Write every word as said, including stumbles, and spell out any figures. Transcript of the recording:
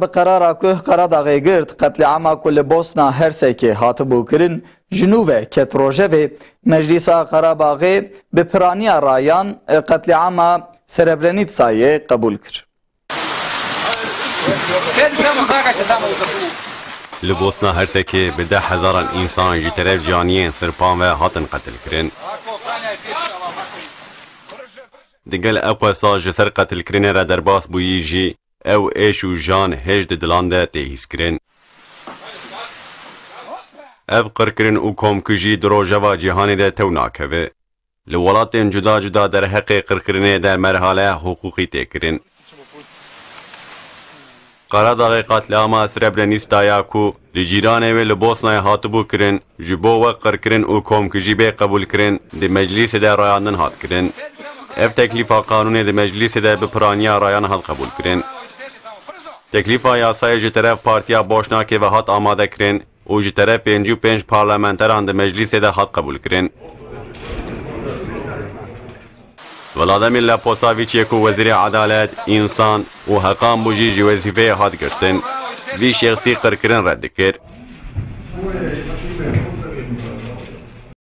Bi qerara ku Qeradaxê girt, qetlîama ku li Bosna Hersekê hatibû kirin, ji nû ve ket rojevê. Meclîsa Qerebaxê bi piraniya rayan qetlîama Srebrenîtsayê qebûl kir. Li Bosna Hersekê bi deh hezaran însan ji teref caniyên sirpan ve hatin qetilkirin. Digel ew qesa ji ser qetilkirinê re derbas bûyî jî, ew êş û jan hêj di dilan de tê hîskirin. Ev qirkirin û komkujî di rojeva cîhanê de tew nakeve. Li welatên cuda cuda derheqê qirkirinê de merhaleya hiqûqî tê kirin. Qeradaxê qetlîama Srebrenîsta ya ku li cîranê wê li Bosnayê hatibû kirin, ji bo wek qirkirin û komkujî bê qebûlkirin, di meclîsê de rayandin hat kirin. Ev teklîfa qanûnê di meclîsê de bi piraniya rayan hat qebûlkirin. Teklîfa yasayê ji teref Partiya Boşnakê ve hat amade kirin û ji teref pêncî û pênc parlamenteran di meclîsê de hat qebûlkirin. Vladimir Leposaviç yê ku Wezîrê Edalet, Însan û Heqan bû jî ji wezîfeyê hat girtin. Vî şexsî qirkirin red dikir.